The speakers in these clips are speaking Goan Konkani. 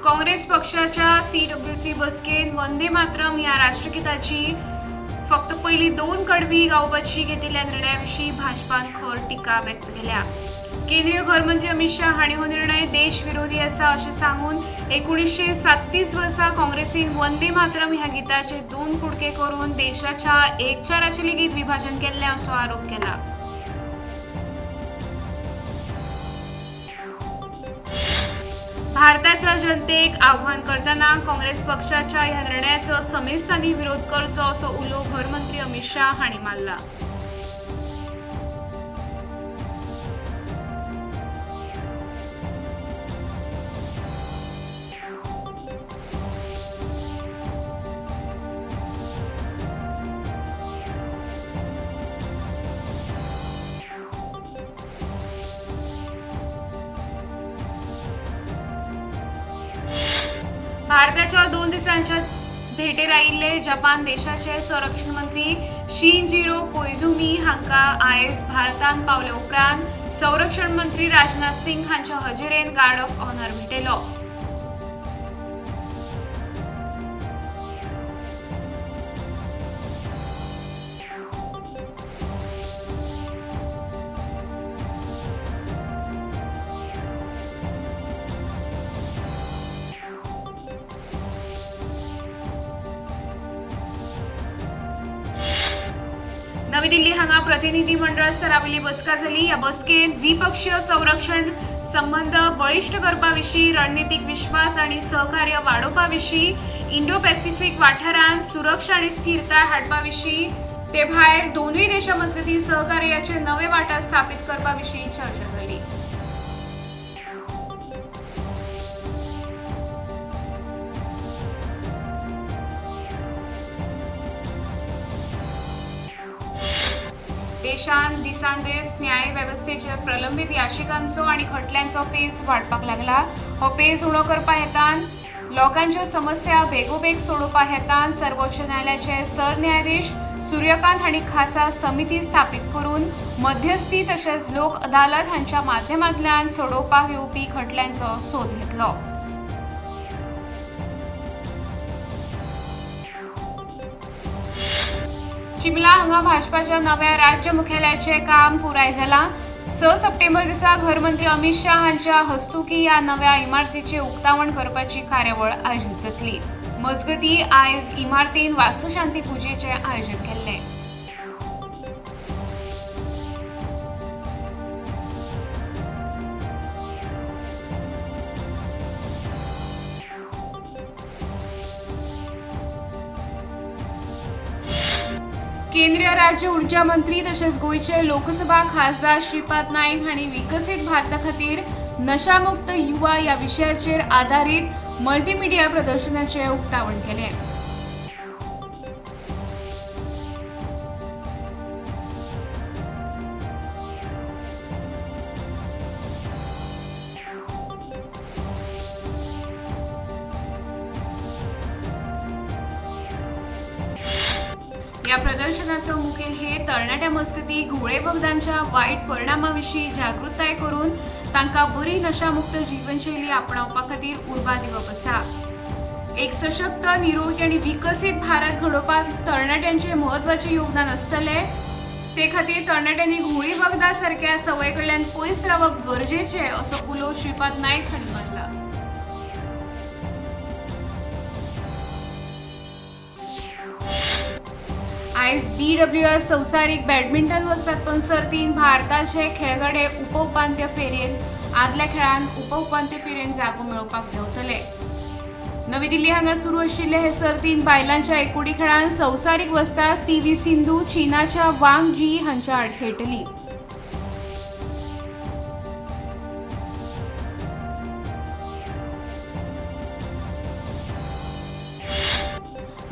काँग्रेस पक्षाच्या सीडब्ल्यूसी बसकेन वंदे मातरम ह्या राष्ट्रगीताची फक्त पयली दोन कडवी गावपाची घेतिल्ल्या निर्णया विशीं भाजपान खर टिका व्यक्त केल्या. केंद्रीय घरमंत्री अमित शाह हांणी हो निर्णय देश विरोधी आसा अशें सांगून 1937 वर्सा काँग्रेसीन वंदे मातरम ह्या गीताचे दोन कुडके करून देशाच्या एकचाराचे लेगीत विभाजन केल्लें असो आरोप केला. भारताच्या जनतेक आव्हान करतना काँग्रेस पक्षाच्या ह्या निर्णयाचो समेस्तांनी विरोध करचो असो उलो घरमंत्री अमित शाह हांणी मारला. भारताच्या 2 दिसांच्या भेटेर आयिल्ले जपान देशाचे संरक्षण मंत्री शिनजिरो कोइझुमी हांकां आयज भारतांत पावले उपरांत संरक्षण मंत्री राजनाथ सिंग हांच्या हजेरेन गार्ड ऑफ ऑनर भेटयलो. नवी दिल्ली हांगा प्रतिनिधी मंडळ स्तरावयली बसका जाली. ह्या बसकेंत द्विपक्षीय संरक्षण संबंद बळिश्ट करपा विशीं रणनितीक विश्वास आनी सहकार्य वाडोवपा विशीं, इंडो पॅसिफीक वाठारांत सुरक्षा आनी स्थिरताय हाडपा विशीं, ते भायर दोनूय देशां मजगतीं सहकार्याचे नवे वाटा स्थापीत करपा विशीं चर्चा जाली. देशांत दिसान दीस न्याय वेवस्थेचेर प्रलंबीत याचिकांचो आनी खटल्यांचो पेज वाडपाक लागला. हो पेज उणो करपा हेतान लोकांच्यो समस्या बेगोबेग सोडोवपा हेतान सर्वोच्च न्यायालयाचे सरन्यायाधीश सूर्यकांत हांणी खासा समिती स्थापीत करून मध्यस्थी तशेंच लोक अदालत हांच्या माध्यमांतल्यान सोडोवपाक येवपी खटल्यांचो सोद घेतलो. चिमला हांगा भाजपाच्या नव्या राज्य मुख्यालयाचें काम पुराय जालां. 6 सप्टेंबर दिसा घरमंत्री अमित शाह हांच्या हस्तुकीं ह्या नव्या इमारतीचें उक्तावण करपाची कार्यावळ आयोजीत जातली. मजगतीं आयज इमारतीन वास्तुशांती पुजेचें आयोजन केल्लें. केंद्रीय राज्य ऊर्जा मंत्री तशेंच गोंयचे लोकसभा खासदार श्रीपाद नायक हांणी विकसीत भारता खातीर नशामुक्त युवा ह्या विशयाचेर आदारीत मल्टीमिडिया प्रदर्शनाचें उक्तावण केलें. या प्रदर्शनाचो मुखेल हे तरणाट्या मजगती घुंवळे वखदांच्या वायट परिणामा विशीं जागृताय करून तांकां बरी नशामुक्त जीवनशैली आपणावपा खातीर उर्बा दिवप आसा. एक सशक्त, निरोगी आनी विकसीत भारत घडोवपाक तरणाट्यांचें म्हत्वाचें योगदान आसतलें. ते खातीर तरणाट्यांनी घुंवळी वखदां सारक्या संवय कडल्यान पयस रावप गरजेचें असो उलो श्रीपाद नायक हांणी मारला. आयज BWF संवसारीक बॅडमिंटन वस्तादपण सर्तीन भारताचे खेळगडे उपउपांत्य फेरयेंत आदल्या खेळांत उपउपांत्य फेरयेंत जागो मेळोवपाक देंवतले. नवी दिल्ली हांगा सुरू आशिल्ले हे सर्तीन बायलांच्या एकोडी खेळांत संवसारीक वस्ताद PV Sindhu चीनाच्या वांग जी हांच्या आड खेळटली.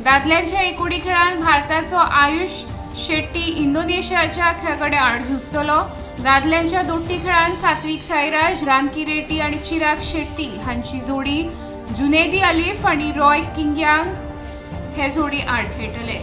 दादल्यांच्या एकोडी खेळांत भारताचो आयुष शेट्टी इंडोनेशियाच्या खेळगड्या आड झुजतलो. दादल्यांच्या दोट्टी खेळांत सात्विक साईराज, रानकी रेड्डी आनी चिराग शेट्टी हांची जोडी जुनेदी अलीफ आनी रॉय किंग्यांग हे जोडी आड खेळटले.